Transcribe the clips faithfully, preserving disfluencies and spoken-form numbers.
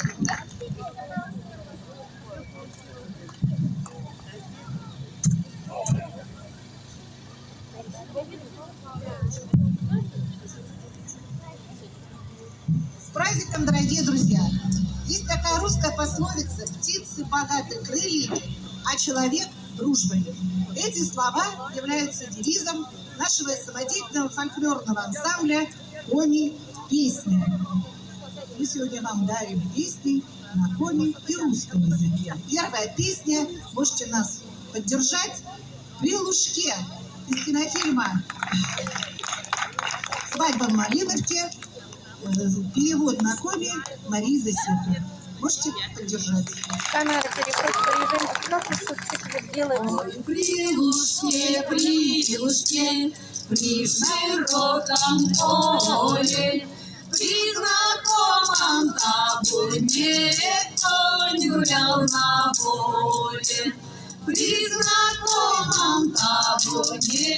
С праздником, дорогие друзья! Есть такая русская пословица: «Птицы богаты крыльями, а человек дружбой». Эти слова являются девизом нашего самодеятельного фольклорного ансамбля «Коми песня». Мы сегодня вам дарим песни на коми и русском языке. Первая песня, можете нас поддержать, «При лужке» из кинофильма «Свадьба в Малиновке». Э, перевод на коми Мария Засека. Можете поддержать. Камера переходит в режим автомата, что делаем. Ой, при лужке, при лужке, при широком поле, при знакомом табуне конь гулял на воле. При знакомом табуне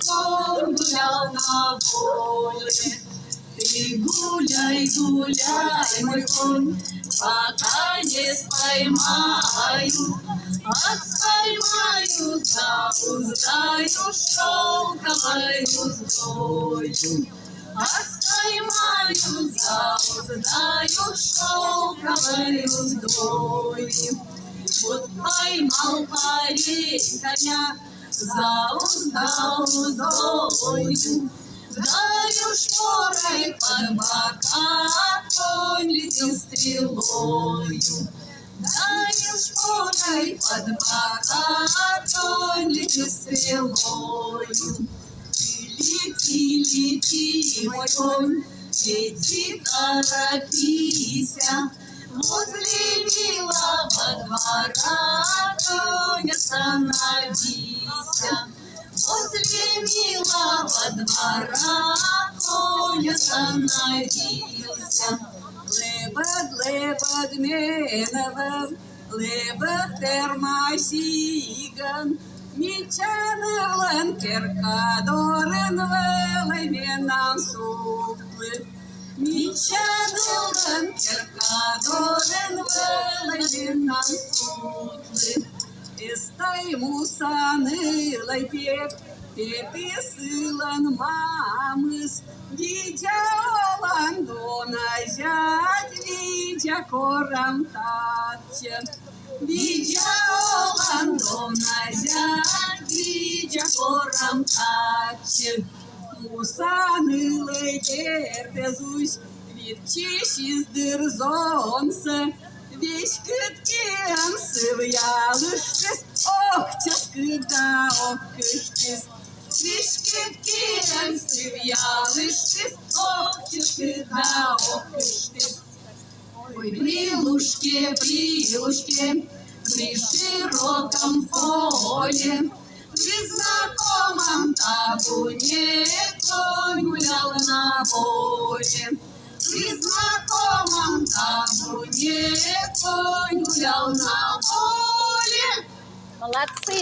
конь гулял на воле. Ты гуляй, гуляй, мой конь, пока не споймаю, а споймаю, зауздаю шёлковой уздою. А споймаю, зауздаю шёлковой уздою. Вот поймал парень коня, зауздал уздою. Даю шпорой под бока, конь летит стрелою. Даю шпорой под бока, конь летит стрелою. Ты лети, лети, мой конь, лети, торопися. Возле милого двора, конь, остановися. Возле милого двора, конь, остановися. Лебед, лебед мене вӧв, лебед термасигӧн, мича нывлӧн керка дорын вӧлӧй менам суктлы. Мича нывлӧн керка дорын вӧлӧй менам суктлы. Эз тай муса нылӧй пет, петіс сылӧн мамыс. Видза олан, дона зять, видза корам татчӧ. Видза олан, дона зять, видза корам татчӧ. Муса нылӧй, дерт, эз узь, виччысис дыр зонсӧ. Веськыд киӧн сывъялыштіс, ок чӧскыд да ок кыштіс. Веськыд киӧн сывъялыштіс, ок чӧскыд да ок кыштіс. Ой, при лужке, при лужке, при широком поле, при знакомом табуне конь гулял на воле. При знакомом табуне конь гулял на воле. Молодцы!